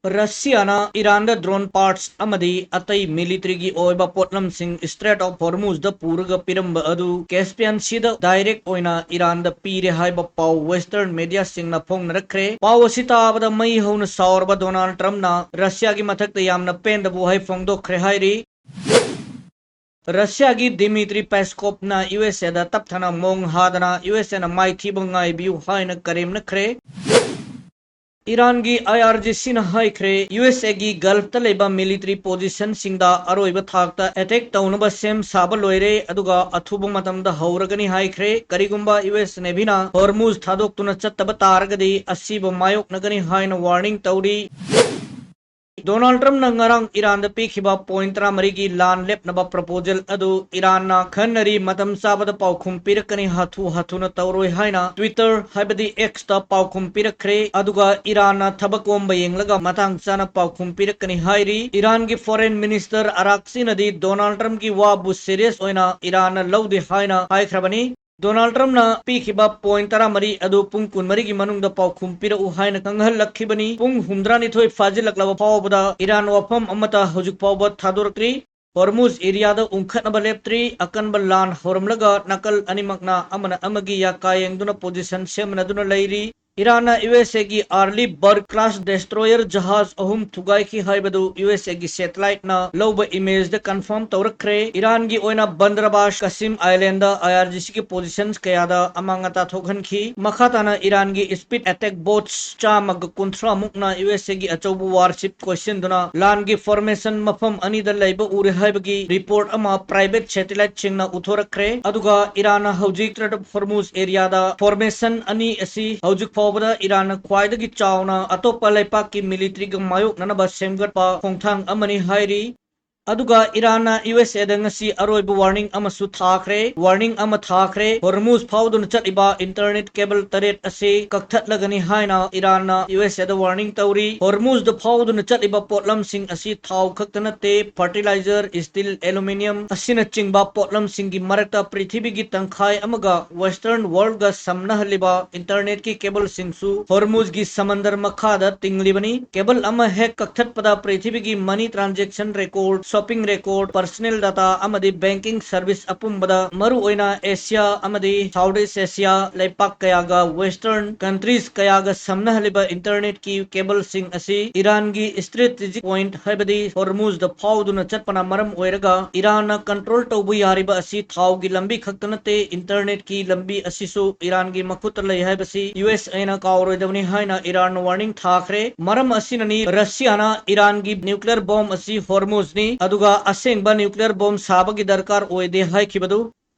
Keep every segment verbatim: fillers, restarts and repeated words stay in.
ꯔꯁꯤꯌꯥꯅ ꯏꯔꯥꯟꯗ drone parts ꯑꯃꯗꯤ ꯑꯇꯩ military ꯒꯤ ꯑꯣꯏꯕ ꯄꯣꯠꯂꯝꯁꯤꯡ Strait of Hormuz ꯗ ꯄꯨꯔꯒ ꯄꯤꯔꯝꯕ ꯑꯗꯨ Caspian Sea ꯗ direct ꯑꯣꯏꯅ ꯏꯔꯥꯟꯗ ꯄꯤꯔꯦ ꯍꯥꯏꯕ ꯄꯥꯎ Western media ꯁꯤꯡꯅ ꯐꯣꯡꯅꯔꯛꯈ꯭ꯔꯦ꯫ ꯄꯥꯎ ꯑꯁꯤ ꯇꯥꯕꯗ ꯃꯩ ꯍꯧꯅ ꯁꯥꯎꯔꯕ ꯗꯣꯅꯥꯜꯗ ꯇ꯭ꯔꯝꯞꯅ ꯔꯁꯤꯌꯥꯒꯤ ꯃꯊꯛꯇ ꯌꯥꯝꯅ ꯄꯦꯟꯗꯕ ꯋꯥꯍꯩ ꯐꯣꯡꯗꯣꯛꯈ꯭ꯔꯦ ꯍꯥꯏꯔꯤ꯫ ꯔꯁꯤꯌꯥꯒꯤ ꯗꯤꯃꯤꯇ꯭ꯔꯤ ꯄꯦꯁꯀꯣꯞꯅ ꯌꯨ ꯑꯦꯁ ꯑꯦꯗ ꯇꯞꯊꯅ ꯃꯣꯡ ꯍꯥꯗꯅ ꯌꯨ ꯑꯦꯁ ꯑꯦꯅ ꯃꯥꯏꯊꯤꯕ ꯉꯥꯏꯕꯤꯌꯨ ꯍꯥꯏꯅ ꯀꯔꯦꯝꯅꯈ꯭ꯔꯦ꯫ ꯏꯔꯥꯟꯒꯤ ꯑꯥꯏ ꯑꯥꯔ ꯖꯤ ꯁꯤꯅ ꯍꯥꯏꯈ꯭ꯔꯦ, ꯌꯨ ꯑꯦꯁ ꯑꯦꯒꯤ ꯒꯜꯐꯇ ꯂꯩꯕ military position ꯁꯤꯡꯗ ꯑꯔꯣꯏꯕ ꯊꯥꯛꯇ attack ꯇꯧꯅꯕ ꯁꯦꯝ ꯁꯥꯕ ꯂꯣꯏꯔꯦ, ꯑꯗꯨꯒ ꯑꯊꯨꯕ ꯃꯇꯝꯗ ꯍꯧꯔꯒꯅꯤ ꯍꯥꯏꯈ꯭ꯔꯦ꯫ ꯀꯔꯤꯒꯨꯝꯕ ꯌꯨ ꯑꯦꯁ Navy ꯅ ꯍꯣꯔꯃꯨꯖ ꯊꯥꯗꯣꯛꯇꯨꯅ ꯆꯠꯇꯕ ꯇꯥꯔꯒꯗꯤ ꯑꯁꯤꯕ ꯃꯥꯌꯣꯛꯅꯒꯅꯤ ꯍꯥꯏꯅ warning ꯇꯧꯔꯤ꯫ ꯗꯣꯅꯥꯜꯗ ꯇ꯭ꯔꯝꯞꯅ ꯉꯔꯥꯡ ꯏꯔꯥꯟꯗ ꯄꯤꯈꯤꯕ point ꯇꯔꯥꯃꯔꯤꯒꯤ ꯂꯥꯟ ꯂꯦꯞꯅꯕ proposal ꯑꯗꯨ ꯏꯔꯥꯟꯅ ꯈꯟꯅꯔꯤ, ꯃꯇꯝ ꯆꯥꯕꯗ ꯄꯥꯎꯈꯨꯝ ꯄꯤꯔꯛꯀꯅꯤ, ꯍꯥꯊꯨ ꯍꯥꯊꯨꯅ ꯇꯧꯔꯣꯏ ꯍꯥꯏꯅ Twitter ꯍꯥꯏꯕꯗꯤ X ꯇ ꯄꯥꯎꯈꯨꯝ ꯄꯤꯔꯛꯈ꯭ꯔꯦ꯫ ꯑꯗꯨꯒ ꯏꯔꯥꯟꯅ ꯊꯕꯛ ꯀꯣꯝꯕ ꯌꯦꯡꯂꯒ ꯃꯇꯥꯡ ꯆꯥꯅ ꯄꯥꯎꯈꯨꯝ ꯄꯤꯔꯛꯀꯅꯤ ꯍꯥꯏꯔꯤ꯫ ꯏꯔꯥꯟꯒꯤ foreign minister ꯑꯔꯥꯛꯆꯤꯅꯗꯤ ꯗꯣꯅꯥꯜꯗ ꯇ꯭ꯔꯝꯞꯀꯤ ꯋꯥꯕꯨ serious ꯑꯣꯏꯅ ꯏꯔꯥꯟꯅ ꯂꯧꯗꯦ ꯍꯥꯏꯅ ꯍꯥꯏꯈ꯭ꯔꯕꯅꯤ꯫ ꯗꯣꯅꯥꯜꯗ ꯇ꯭ꯔꯝꯞꯅ ꯄꯤꯈꯤꯕ point ꯇꯔꯥꯃꯔꯤ ꯑꯗꯨ ꯄꯨꯡ ꯀꯨꯟꯃꯔꯤꯒꯤ ꯃꯅꯨꯡꯗ ꯄꯥꯎꯈꯨꯝ ꯄꯤꯔꯛꯎ ꯍꯥꯏꯅ ꯈꯪꯍꯜꯂꯛꯈꯤꯕꯅꯤ꯫ ꯄꯨꯡ ꯍꯨꯝꯗ꯭ꯔꯥꯅꯤꯊꯣꯏ ꯐꯥꯖꯤꯜꯂꯛꯂꯕ ꯐꯥꯎꯕꯗ ꯏꯔꯥꯟ ꯋꯥꯐꯝ ꯑꯃꯠꯇ ꯍꯧꯖꯤꯛ ꯐꯥꯎꯕ ꯊꯥꯗꯣꯔꯛꯇ꯭ꯔꯤ꯫ ꯍꯣꯔꯃꯨꯖ area ꯗ ꯎꯪꯈꯠꯅꯕ ꯂꯦꯞꯇ꯭ꯔꯤ꯫ ꯑꯀꯟꯕ ꯂꯥꯟ ꯍꯧꯔꯝꯂꯒ ꯅꯥꯀꯜ ꯑꯅꯤꯃꯛꯅ ꯑꯃꯅ ꯑꯃꯒꯤ ꯌꯥꯀꯥ ꯌꯦꯡꯗꯨꯅ position ꯁꯦꯝꯅꯗꯨꯅ ꯂꯩꯔꯤ꯫ ꯏꯔꯥꯟꯅ ꯌꯨ ꯑꯦꯁ ꯑꯦꯒꯤ Arleigh Burke class destroyer ꯖꯍꯥꯖ ꯑꯍꯨꯝ ꯊꯨꯒꯥꯏꯈꯤ ꯍꯥꯏꯕꯗꯨ ꯌꯨ ꯑꯦꯁ ꯑꯦꯒꯤ satellite ꯅ ꯂꯧꯕ image ꯗ confirm ꯇꯧꯔꯛꯈ꯭ꯔꯦ꯫ ꯏꯔꯥꯟꯒꯤ ꯑꯣꯏꯅ ꯕꯟꯗꯔꯕꯥꯁ ꯀꯥꯁꯤꯝ island ꯗ ꯑꯥꯏ ꯑꯥꯔ ꯖꯤ ꯁꯤ ꯒꯤ positions ꯀꯌꯥꯗ ꯑꯃꯥꯡ ꯑꯇꯥ ꯊꯣꯛꯍꯟꯈꯤ꯫ ꯃꯈꯥ ꯇꯥꯅ ꯏꯔꯥꯟꯒꯤ speed attack boats ꯆꯥꯝꯃꯒ ꯀꯨꯟꯊ꯭ꯔꯥ ꯃꯨꯛꯅ ꯌꯨ ꯑꯦꯁ ꯑꯦꯒꯤ ꯑꯆꯧꯕ warship ꯀꯣꯏꯁꯤꯟꯗꯨꯅ ꯂꯥꯟꯒꯤ formation ꯃꯐꯝ ꯑꯅꯤꯗ ꯂꯩꯕ ꯎꯔꯦ ꯍꯥꯏꯕꯒꯤ report ꯑꯃ private satellite ꯁꯤꯡꯅ ꯎꯠꯊꯣꯔꯛꯈ꯭ꯔꯦ꯫ ꯑꯗꯨꯒ ꯏꯔꯥꯟꯅ ꯍꯧꯖꯤꯛ Strait of Hormuz area the formation ꯑꯅꯤ ꯑꯁꯤ ꯍꯧꯖꯤꯛ ꯐꯥꯎꯕꯗ ꯏꯔꯥꯟꯅ ꯈ꯭ꯋꯥꯏꯗꯒꯤ ꯆꯥꯎꯅ ꯑꯇꯣꯞꯄ ꯂꯩꯄꯥꯛꯀꯤ military ꯒ ꯃꯥꯌꯣꯛꯅꯅꯕ ꯁꯦꯝꯒꯠꯄ ꯈꯣꯡꯊꯥꯡ ꯑꯃꯅꯤ ꯍꯥꯏꯔꯤ꯫ ꯑꯗꯨꯒ ꯏꯔꯥꯟꯅ ꯌꯨ ꯑꯦꯁ ꯑꯦꯗ ꯉꯁꯤ ꯑꯔꯣꯏꯕ ꯋꯥꯔꯅꯤꯡ ꯑꯃꯁꯨ ꯊꯥꯈ꯭ꯔꯦ꯫ ꯋꯥꯔꯅꯤꯡ ꯑꯃ ꯊꯥꯈ꯭ꯔꯦ꯫ ꯍꯣꯔꯃꯨꯖ ꯐꯥꯎꯗꯨꯅ ꯆꯠꯂꯤꯕ ꯏꯟꯇꯔꯅꯦꯠ ꯀꯦꯕꯜ ꯇꯔꯦꯠ ꯑꯁꯤ ꯀꯛꯊꯠꯂꯒꯅꯤ ꯍꯥꯏꯅ ꯏꯔꯥꯟꯅ ꯌꯨ ꯑꯦꯁ ꯑꯦꯗ ꯋꯥꯔꯅꯤꯡ ꯇꯧꯔꯤ꯫ ꯍꯣꯔꯃꯨꯖꯗ ꯐꯥꯎꯗꯨꯅ ꯆꯠꯂꯤꯕ ꯄꯣꯠꯂꯝꯁꯤꯡ ꯑꯁꯤ ꯊꯥꯎ ꯈꯛꯇ ꯅꯠꯇꯦ, ꯐꯔꯇꯤꯂꯥꯏꯖꯔ, ꯁ꯭ꯇꯤꯜ, ꯑꯦꯂꯨꯃꯤꯅꯤꯌꯝ ꯑꯁꯤꯅꯆꯤꯡꯕ ꯄꯣꯠꯂꯝꯁꯤꯡꯒꯤ ꯃꯔꯛꯇ ꯄ꯭ꯔꯤꯊꯤꯕꯤꯒꯤ ꯇꯪꯈꯥꯏ ꯑꯃꯒ ꯋꯦꯁꯇꯔꯟ ꯋꯥꯔꯜꯗꯒ ꯁꯝꯅꯍꯜꯂꯤꯕ ꯏꯟꯇꯔꯅꯦꯠꯀꯤ ꯀꯦꯕꯜꯁꯤꯡꯁꯨ ꯍꯣꯔꯃꯨꯖꯒꯤ ꯁꯃꯟꯗꯔ ꯃꯈꯥꯗ ꯇꯤꯡꯂꯤꯕꯅꯤ꯫ ꯀꯦꯕꯜ ꯑꯃ ꯍꯦꯛ ꯀꯛꯊꯠꯄꯗ ꯄ꯭ꯔꯤꯊꯤꯕꯤꯒꯤ money transaction record, shopping record, personal data ꯑꯃꯗꯤ ꯕꯦꯡꯀꯤꯡ ꯁꯔꯚꯤꯁ ꯑꯄꯨꯝꯕꯗ, ꯃꯔꯨꯑꯣꯏꯅ ꯑꯦꯁꯤꯌꯥ ꯑꯃꯗꯤ ꯁꯥꯎꯠ ꯏꯁ ꯑꯦꯁꯤꯌꯥ ꯂꯩꯄꯥꯛ ꯀꯌꯥꯒ ꯋꯦꯁꯇꯔꯟ ꯀꯟꯇ꯭ꯔꯤꯁ ꯀꯌꯥꯒ ꯁꯝꯅꯍꯜꯂꯤꯕ ꯏꯟꯇꯔꯅꯦꯠꯀꯤ ꯀꯦꯕꯜꯁꯤꯡ ꯑꯁꯤ ꯏꯔꯥꯟꯒꯤ ꯁ꯭ꯇ꯭ꯔꯦꯇꯦꯖꯤꯛ ꯄꯣꯏꯟꯠ ꯍꯥꯏꯕꯗꯤ ꯍꯣꯔꯃꯨꯖꯗ ꯐꯥꯎꯗꯨꯅ ꯆꯠꯄꯅ ꯃꯔꯝ ꯑꯣꯏꯔꯒ ꯏꯔꯥꯟꯅ ꯀꯟꯇ꯭ꯔꯣꯜ ꯇꯧꯕ ꯌꯥꯔꯤꯕ ꯑꯁꯤ ꯊꯥꯎꯒꯤ ꯂꯝꯕꯤ ꯈꯛꯇ ꯅꯠꯇꯦ, ꯏꯟꯇꯔꯅꯦꯠꯀꯤ ꯂꯝꯕꯤ ꯑꯁꯤꯁꯨ ꯏꯔꯥꯟꯒꯤ ꯃꯈꯨꯠꯇ ꯂꯩ ꯍꯥꯏꯕꯁꯤ ꯌꯨ ꯑꯦꯁ ꯑꯦꯅ ꯀꯥꯎꯔꯣꯏꯗꯕꯅꯤ ꯍꯥꯏꯅ ꯏꯔꯥꯟꯅ ꯋꯥꯔꯅꯤꯡ ꯊꯥꯈ꯭ꯔꯦ꯫ ꯃꯔꯝ ꯑꯁꯤꯅꯅꯤ ꯔꯁꯤꯌꯥꯅ ꯏꯔꯥꯟꯒꯤ ꯅ꯭ꯌꯨꯀ꯭ꯂꯤꯌꯔ ꯕꯣꯝ ꯑꯁꯤ ꯍꯣꯔꯃꯨꯖꯅꯤ, ꯑꯗꯨꯒ ꯑꯁꯦꯡꯕ ꯅ꯭ꯌꯨꯀ꯭ꯂꯤꯌꯔ ꯕꯣꯝ ꯁꯥꯕꯒꯤ ꯗꯔꯀꯥꯔ ꯑꯣꯏꯗꯦ ꯍꯥꯏꯈꯤꯕꯗꯨ꯫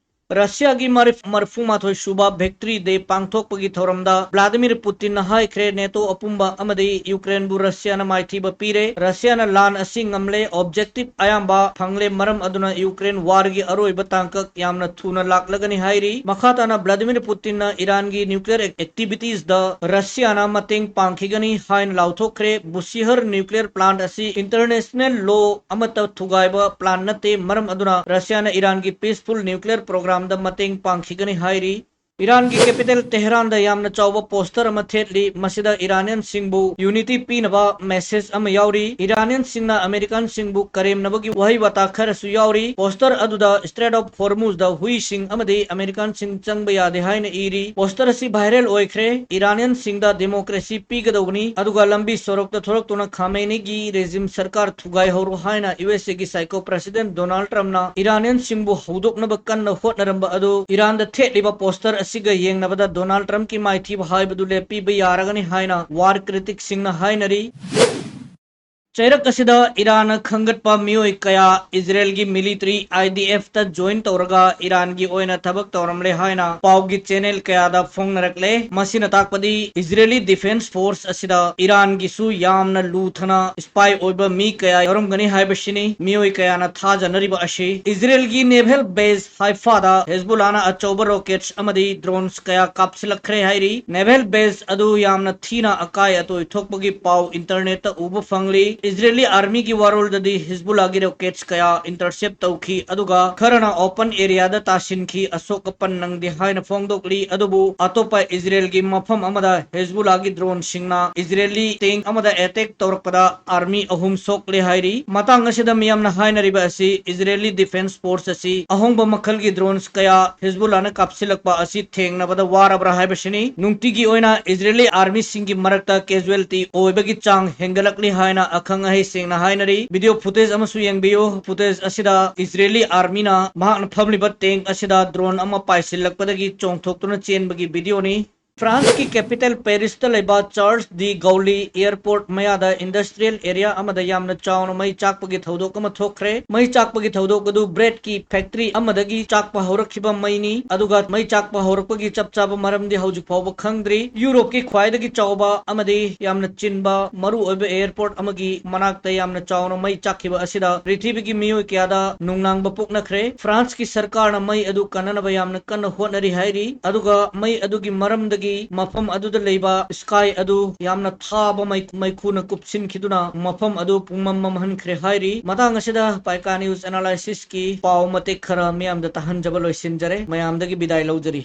ꯔꯁꯤꯌꯥꯒꯤ ꯃꯔꯤꯐ-, ꯃꯔꯐꯨ ꯃꯥꯊꯣꯏ ꯁꯨꯕ ꯚꯤꯛꯇ꯭ꯔꯤ ꯗꯦ ꯄꯥꯡꯊꯣꯛꯄꯒꯤ ꯊꯧꯔꯝꯗ ꯚ꯭ꯂꯥꯗꯤꯃꯤꯔ ꯄꯨꯇꯤꯟꯅ ꯍꯥꯏꯈ꯭ꯔꯦ, ꯅꯦꯇꯣ ꯑꯄꯨꯝꯕ ꯑꯃꯗꯤ ꯌꯨꯀ꯭ꯔꯦꯟꯕꯨ ꯔꯁꯤꯌꯥꯅ ꯃꯥꯏꯊꯤꯕ ꯄꯤꯔꯦ꯫ ꯔꯁꯤꯌꯥꯅ ꯂꯥꯟ ꯑꯁꯤ ꯉꯝꯂꯦ, ꯑꯣꯕꯖꯦꯛꯇꯤꯚ ꯑꯌꯥꯝꯕ ꯐꯪꯂꯦ, ꯃꯔꯝ ꯑꯗꯨꯅ ꯌꯨꯀ꯭ꯔꯦꯟ ꯋꯥꯔꯒꯤ ꯑꯔꯣꯏꯕ ꯇꯥꯡꯀꯛ ꯌꯥꯝꯅ ꯊꯨꯅ ꯂꯥꯛꯂꯒꯅꯤ ꯍꯥꯏꯔꯤ꯫ ꯃꯈꯥ ꯇꯥꯅ ꯚ꯭ꯂꯥꯗꯤꯃꯤꯔ ꯄꯨꯇꯤꯟꯅ ꯏꯔꯥꯟꯒꯤ ꯅ꯭ꯌꯨꯀ꯭ꯂꯤꯌꯔ ꯑꯦꯛ-, ꯑꯦꯛꯇꯤꯚꯤꯇꯤꯁꯇ ꯔꯁꯤꯌꯥꯅ ꯃꯇꯦꯡ ꯄꯥꯡꯈꯤꯒꯅꯤ ꯍꯥꯏꯅ ꯂꯥꯎꯊꯣꯛꯈ꯭ꯔꯦ꯫ ꯕꯨꯁꯤꯍꯔ ꯅ꯭ꯌꯨꯀ꯭ꯂꯤꯌꯔ ꯄ꯭ꯂꯥꯟꯠ ꯑꯁꯤ ꯏꯟꯇꯔꯅꯦꯁꯅꯦꯜ ꯂꯣ ꯑꯃꯠꯇ ꯊꯨꯒꯥꯏꯕ ꯄ꯭ꯂꯥꯟ ꯅꯠꯇꯦ, ꯃꯔꯝ ꯑꯗꯨꯅ ꯔꯁꯤꯌꯥꯅ ꯏꯔꯥꯟꯒꯤ ꯄꯤꯁꯐꯨꯜ ꯅ꯭ꯌꯨꯀ꯭ꯂꯤꯌꯔ ꯄ꯭ꯔꯣꯒ꯭ꯔꯥꯝꯗ ꯃꯇꯦꯡ ꯄꯥꯡꯈꯤꯒꯅꯤ ꯍꯥꯏꯔꯤ꯫ ꯏꯔꯥꯟꯒꯤ ꯀꯦꯄꯤꯇꯦꯜ ꯇꯦꯍꯔꯥꯟꯗ ꯌꯥꯝꯅ ꯆꯥꯎꯕ ꯄꯣꯁꯇꯔ ꯑꯃ ꯊꯦꯠꯂꯤ꯫ ꯃꯁꯤꯗ ꯏꯔꯥꯅꯤꯌꯟꯁꯤꯡꯕꯨ ꯌꯨꯅꯤꯇꯤ ꯄꯤꯅꯕ ꯃꯦꯁꯦꯖ ꯑꯃ ꯌꯥꯎꯔꯤ꯫ ꯏꯔꯥꯅꯤꯌꯟꯁꯤꯡꯅ ꯑꯃꯦꯔꯤꯀꯟꯁꯤꯡꯕꯨ ꯀꯔꯦꯝꯅꯕꯒꯤ ꯋꯥꯍꯩ ꯋꯥꯇꯥ ꯈꯔꯁꯨ ꯌꯥꯎꯔꯤ꯫ ꯄꯣꯁꯇꯔ ꯑꯗꯨꯗ ꯁ꯭ꯇ꯭ꯔꯦꯠ ꯑꯣꯐ ꯍꯣꯔꯃꯨꯖꯗ ꯍꯨꯏꯁꯤꯡ ꯑꯃꯗꯤ ꯑꯃꯦꯔꯤꯀꯟꯁꯤꯡ ꯆꯪꯕ ꯌꯥꯗꯦ ꯍꯥꯏꯅ ꯏꯔꯤ꯫ ꯄꯣꯁꯇꯔ ꯑꯁꯤ ꯚꯥꯏꯔꯦꯜ ꯑꯣꯏꯈ꯭ꯔꯦ꯫ ꯏꯔꯥꯅꯤꯌꯟꯁꯤꯡꯗ ꯗꯦꯃꯣꯀ꯭ꯔꯦꯁꯤ ꯄꯤꯒꯗꯧꯕꯅꯤ, ꯑꯗꯨꯒ ꯂꯝꯕꯤ ꯁꯣꯔꯣꯛꯇ ꯊꯣꯔꯛꯇꯨꯅ ꯈꯥꯃꯦꯅꯤꯒꯤ ꯔꯦꯖꯤꯝ ꯁꯔꯀꯥꯔ ꯊꯨꯒꯥꯏꯍꯧꯔꯣ ꯍꯥꯏꯅ ꯌꯨ ꯑꯦꯁ ꯑꯦꯒꯤ ꯁꯥꯏꯀꯣ ꯄ꯭ꯔꯦꯁꯤꯗꯦꯟꯠ ꯗꯣꯅꯥꯜꯗ ꯇ꯭ꯔꯝꯞꯅ ꯏꯔꯥꯅꯤꯌꯟꯁꯤꯡꯕꯨ ꯍꯧꯗꯣꯛꯅꯕ ꯀꯟꯅ ꯍꯣꯠꯅꯔꯝꯕ ꯑꯗꯨ ꯏꯔꯥꯟꯗ ꯊꯦꯠꯂꯤꯕ ꯄꯣꯁꯇꯔ ꯑꯁꯤꯒ ꯌꯦꯡꯅꯕꯗ ꯗꯣꯅꯥꯜꯗ ꯇ꯭ꯔꯝꯞꯀꯤ ꯃꯥꯏꯊꯤꯕ ꯍꯥꯏꯕꯗꯨ ꯂꯦꯞꯄꯤꯕ ꯌꯥꯔꯒꯅꯤ ꯍꯥꯏꯅ ꯋꯥꯔ ꯀ꯭ꯔꯤꯇꯤꯛꯁꯤꯡꯅ ꯍꯥꯏꯅꯔꯤ꯫ ꯆꯩꯔꯛ ꯑꯁꯤꯗ ꯏꯔꯥꯟꯅ ꯈꯟꯒꯠꯄ ꯃꯤꯑꯣꯏ ꯀꯌꯥ ꯏꯖꯔꯦꯜꯒꯤ ꯃꯤꯂꯤꯇꯔꯤ, IDF ꯇ join ꯇꯧꯔꯒ ꯏꯔꯥꯟꯒꯤ ꯑꯣꯏꯅ ꯊꯕꯛ ꯇꯧꯔꯝꯂꯦ ꯍꯥꯏꯅ ꯄꯥꯎꯒꯤ channel ꯀꯌꯥꯗ ꯐꯣꯡꯅꯔꯛꯂꯦ꯫ ꯃꯁꯤꯅ ꯇꯥꯛꯄꯗꯤ ꯏꯖꯔꯦꯂꯤ defence force ꯑꯁꯤꯗ ꯏꯔꯥꯟꯒꯤꯁꯨ ꯌꯥꯝꯅ ꯂꯨꯊꯅ spy ꯑꯣꯏꯕ ꯃꯤ ꯀꯌꯥ ꯌꯥꯎꯔꯝꯒꯅꯤ ꯍꯥꯏꯕꯁꯤꯅꯤ꯫ ꯃꯤꯑꯣꯏ ꯀꯌꯥꯅ ꯊꯥꯖꯅꯔꯤꯕ ꯑꯁꯤ ꯏꯖꯔꯦꯜꯒꯤ naval base ꯍꯥꯏꯐꯥꯗ ꯍꯦꯖꯕꯨꯜꯂꯥꯅ ꯑꯆꯧꯕ rockets ꯑꯃꯗꯤ drones ꯀꯌꯥ ꯀꯥꯞꯁꯤꯜꯂꯛꯈ꯭ꯔꯦ ꯍꯥꯏꯔꯤ꯫ Naval base ꯑꯗꯨ ꯌꯥꯝꯅ ꯊꯤꯅ ꯑꯀꯥꯏ ꯑꯇꯣꯏ ꯊꯣꯛꯄꯒꯤ ꯄꯥꯎ internet ꯇ ꯎꯕ ꯐꯪꯂꯤ꯫ ꯏꯖꯔꯦꯂꯤ army ꯒꯤ ꯋꯥꯔꯣꯜꯗꯗꯤ ꯍꯤꯖꯕꯨꯜꯂꯥꯒꯤ rockets ꯀꯌꯥ intercept ꯇꯧꯈꯤ, ꯑꯗꯨꯒ ꯈꯔꯅ open area ꯗ ꯇꯥꯁꯤꯟꯈꯤ, ꯑꯁꯣꯛ ꯑꯄꯟ ꯅꯪꯗꯦ ꯍꯥꯏꯅ ꯐꯣꯡꯗꯣꯛꯂꯤ꯫ ꯑꯗꯨꯕꯨ ꯑꯇꯣꯞꯄ ꯏꯖꯔꯦꯜꯒꯤ ꯃꯐꯝ ꯑꯃꯗ ꯍꯤꯖꯕꯨꯜꯂꯥꯒꯤ drone ꯁꯤꯡꯅ ꯏꯖꯔꯦꯂꯤ tank ꯑꯃꯗ attack ꯇꯧꯔꯛꯄꯗ army ꯑꯍꯨꯝ ꯁꯣꯛꯂꯦ ꯍꯥꯏꯔꯤ꯫ ꯃꯇꯥꯡ ꯑꯁꯤꯗ ꯃꯤꯌꯥꯝꯅ ꯍꯥꯏꯅꯔꯤꯕ ꯑꯁꯤ ꯏꯖꯔꯦꯂꯤ defence force ꯑꯁꯤ ꯑꯍꯣꯡꯕ ꯃꯈꯜꯒꯤ drones ꯀꯌꯥ ꯍꯤꯖꯕꯨꯜꯂꯥꯅ ꯀꯥꯞꯁꯤꯜꯂꯛꯄ ꯑꯁꯤ ꯊꯦꯡꯅꯕꯗ ꯋꯥꯔꯕ꯭ꯔꯥ ꯍꯥꯏꯕꯁꯤꯅꯤ꯫ ꯅꯨꯡꯇꯤꯒꯤ ꯑꯣꯏꯅ ꯏꯖꯔꯦꯂꯤ army ꯁꯤꯡꯒꯤ ꯃꯔꯛꯇ casualty ꯑꯣꯏꯕꯒꯤ ꯆꯥꯡ ꯍꯦꯟꯒꯠꯂꯛꯂꯤ ꯍꯥꯏꯅ ꯑꯈꯪ ꯑꯍꯩꯁꯤꯡꯅ ꯍꯥꯏꯅꯔꯤ꯫ Video footage ꯑꯃꯁꯨ ꯌꯦꯡꯕꯤꯌꯨ꯫ Footage ꯑꯁꯤꯗ ꯏꯖꯔꯦꯂꯤ army ꯅ ꯃꯍꯥꯛꯅ ꯐꯝꯂꯤꯕ tank ꯑꯁꯤꯗ drone ꯑꯃ ꯄꯥꯏꯁꯤꯜꯂꯛꯄꯗꯒꯤ ꯆꯣꯡꯊꯣꯛꯇꯨꯅ ꯆꯦꯟꯕꯒꯤ video ꯅꯤ꯫ France ꯀꯤ capital Paris ꯇ ꯂꯩꯕ Charles de Gaulle airport ꯃꯌꯥꯗ industrial area ꯑꯃꯗ ꯌꯥꯝꯅ ꯆꯥꯎꯅ ꯃꯩ ꯆꯥꯛꯄꯒꯤ ꯊꯧꯗꯣꯛ ꯑꯃ ꯊꯣꯛꯈ꯭ꯔꯦ꯫ ꯃꯩ ꯆꯥꯛꯄꯒꯤ ꯊꯧꯗꯣꯛ ꯑꯗꯨ bread ꯀꯤ factory ꯑꯃꯗꯒꯤ ꯆꯥꯛꯄ ꯍꯧꯔꯛꯈꯤꯕ ꯃꯩꯅꯤ, ꯑꯗꯨꯒ ꯃꯩ ꯆꯥꯛꯄ ꯍꯧꯔꯛꯄꯒꯤ ꯆꯞ ꯆꯥꯕ ꯃꯔꯝꯗꯤ ꯍꯧꯖꯤꯛ ꯐꯥꯎꯕ ꯈꯪꯗ꯭ꯔꯤ꯫ ꯌꯨꯔꯣꯞꯀꯤ ꯈ꯭ꯋꯥꯏꯗꯒꯤ ꯆꯥꯎꯕ ꯑꯃꯗꯤ ꯌꯥꯝꯅ ꯆꯤꯟꯕ ꯃꯔꯨ ꯑꯣꯏꯕ airport ꯑꯃꯒꯤ ꯃꯅꯥꯛꯇ ꯌꯥꯝꯅ ꯆꯥꯎꯅ ꯃꯩ ꯆꯥꯛꯈꯤꯕ ꯑꯁꯤꯗ ꯄ꯭ꯔꯤꯊꯤꯕꯤꯒꯤ ꯃꯤꯑꯣꯏ ꯀꯌꯥꯗ ꯅꯨꯡꯅꯥꯡꯕ ꯄꯣꯛꯅꯈ꯭ꯔꯦ꯫ France ꯀꯤ ꯁꯔꯀꯥꯔꯅ ꯃꯩ ꯑꯗꯨ ꯀꯟꯅꯅꯕ ꯌꯥꯝꯅ ꯀꯟꯅ ꯍꯣꯠꯅꯔꯤ ꯍꯥꯏꯔꯤ, ꯑꯗꯨꯒ ꯃꯩ ꯑꯗꯨꯒꯤ ꯃꯔꯝꯗꯒꯤ ꯃꯐꯝ ꯑꯗꯨꯗ ꯂꯩꯕ sky ꯑꯗꯨ ꯌꯥꯝꯅ ꯊꯥꯕ ꯃꯩ-, ꯃꯩꯈꯨꯅ ꯀꯨꯞꯁꯤꯟꯈꯤꯗꯨꯅ ꯃꯐꯝ ꯑꯗꯨ ꯄꯨꯡꯃꯝ ꯃꯝꯍꯟꯈ꯭ꯔꯦ ꯍꯥꯏꯔꯤ꯫ ꯃꯇꯥꯡ ꯑꯁꯤꯗ ꯄꯥꯏꯀꯥ News Analysis ꯀꯤ ꯄꯥꯎ ꯃꯇꯦꯛ ꯈꯔ ꯃꯤꯌꯥꯝꯗ ꯇꯥꯍꯟꯖꯕ ꯂꯣꯏꯁꯤꯟꯖꯔꯦ꯫ ꯃꯌꯥꯝꯗꯒꯤ ꯕꯤꯗꯥꯏ ꯂꯧꯖꯔꯤ꯫